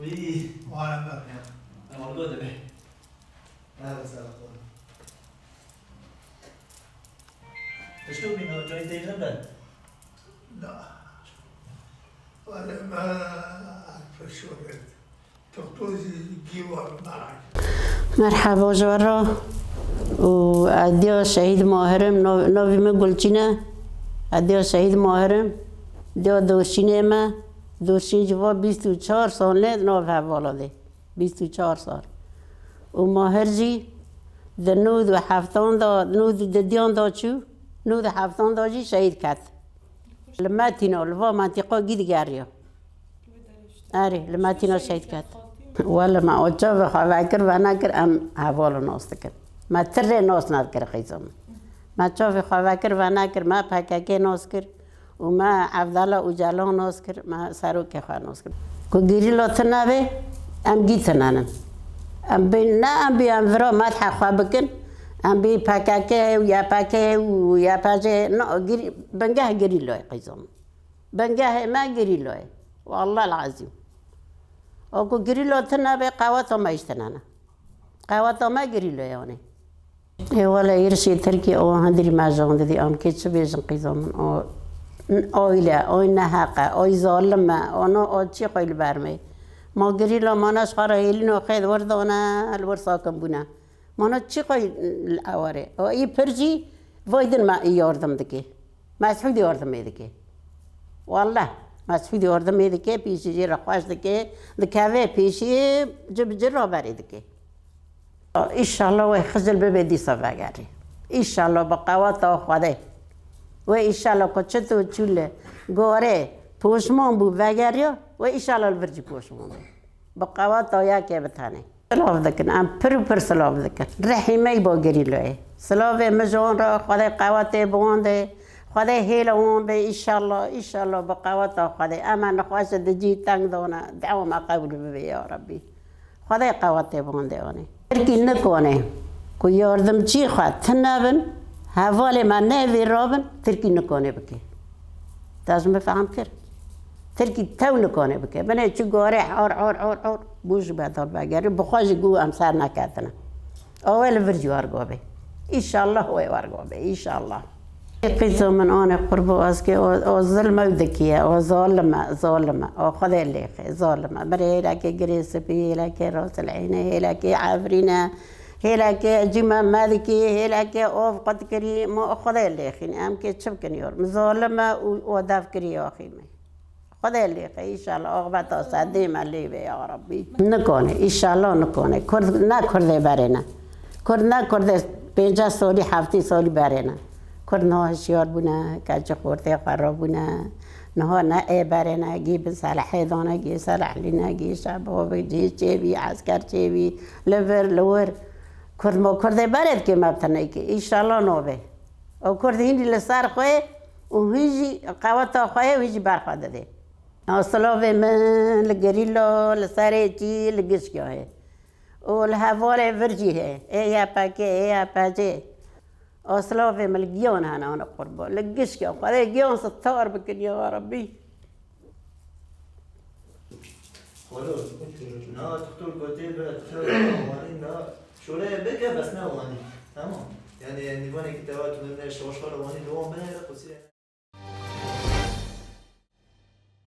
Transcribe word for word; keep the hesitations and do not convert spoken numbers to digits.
Wî. Wana me. Em orgo dibe. Nere ser xwe. Pişto bîn o coy têjin de. Na. Wale me pişo red. Doktor jî gî war naye. Merhaba ji we re. Û ez diya şehîd Mahir im, nav-, navê min Gulçîn e. Ez diya şehîd Mahir im. Diya Dorşînê me. Dorşîn ji va bîst û çar sal ne di nav hevala de. Bîst û çar sal. Û Mahir jî di nod û heftan da, nod û didiyan da çû, nod û heftan da jî şehîd ket. Li Metîna, li va mentiqa gî digeriya. Erê, li Metîna şehîd ket. Wele me o çavê xwe vekir, venekir, em heval nas dikin. Me tirê nas nedikir qîza min. Me çavê xwe vekir, venekir, me P K K nas kir û me Evdala Ocalan nas kir, me serokê xwe nas kir. Ku gerîla tune be, em gî tune nin. Em bê, ne em bê em vira medhe xwe bikin, em bê P K K û Y P G û Y P G, na, gerî-, bingeh gerîlayê qîza min. Bingehê me gerîlo ye. Wallah el-ezîm. O ku gerîlo tune be, qeweta me jî tune ne. Qeweta me gerîlo ye, anê. Ê wele êrişê Tirkî o hundirî me jan didî, em kê çi bêjin qîza min? O, o île, o neheq e, o zalim e, o no, o çi xwe li ber me? Ma gerîlo ma ne ji xwe re hêlîno xêd wir dane, li wir sakin bûne. Mana çi xwe li eware? O î pir jî vaydin me î yardim dike. Mesûd yardimê dike. Wallah, Mesûd yardimê dike, pêşî jê re xweş dike, dikeve pêşî, ci bi ci raberê dike. Îşallah wê Xizil bibe dîsa vegerê. Îşallah bi qeweta Xwedê. Wê îşallah ku çi tu çû li gorê poşman bû vegeriya, wê îşallah li vir jî poşman be. Bi qeweta yekê bi tenê. Silav dikin, em pir û pir silav dikin. Rehîmey bo gerîloyê. Silavê min ji wan re, Xwedê qewetê bi wan de, Xwedê hêla wan be, îşallah, îşallah bi qeweta Xwedê. Em e nexweş di cî teng dane, dewa me qebûl bibe ya Rebbî. Xwedê qewetê bi wan de anê. Tirkî nikane ku yardimçî xwe tune bin, hevalê me neyvê rabin, Tirkî nikane bike. Te ji min fehm kir? Tirkî tew nikane bike. Binê çi gore hor, hor, hor, hor. Bû ji bedal vegerî. Bi xwe jî gû em ser neketine. Ew ê li vir jî wergo be. Îşallah wê wergo be. Îşallah. Qîza min anê qurbo ez ke o, o zilme ew dikiye. O zalim e, zalim e. O Xwedê lêxe, zalim e. Birê hêlekê girê spî, hêlekê rasilhîne, hêlekê efrîne, hêlekê cîme me dikî, hêlekê ov qut kirî. Ma Xwedê lêxîne. Em kê çi bikin yor? Min zalim e û, û o dev kirî axî me. Xwedê lêxe, înşallah, axbeta sedê me lê be, ya Rabbî. Nikone, înşallah nikone. Kurd ne Kurdê berê ne. Kurd ne Kurdê pênceh salî, heftê salî berê ne. Kurd niha hişyar bûne, keçê xortê xwe rabûne. Niha ne ê berê ne, gî bi selehê dane, gî selehlî ne, gî şebab, gî çêbî, esker çêbî, li vir, li wir. Kurd ma Kurdê berê dike me bi tenê ke. Înşallah nabe. Ew Kurd hînî li ser xwe û hîn jî qeweta xwe ye û hîn jî ber xwe dide. Silavê min li gerîla, li serê çî, li gişkê heye. Û li hevalê vir jî heye. Ê Y P G, ê Y P G. Silavê min li giyan hene, hene qurban. Li gişkê Xwedê giyan sitar bikin ya Rabbî. Xwelo, na doktor gotê bira tu wanî na şoreye bike bes ne wanî. Tamam. Yani nîvanekî te va tu ne şoş xwe wanî li wan binêre qusî.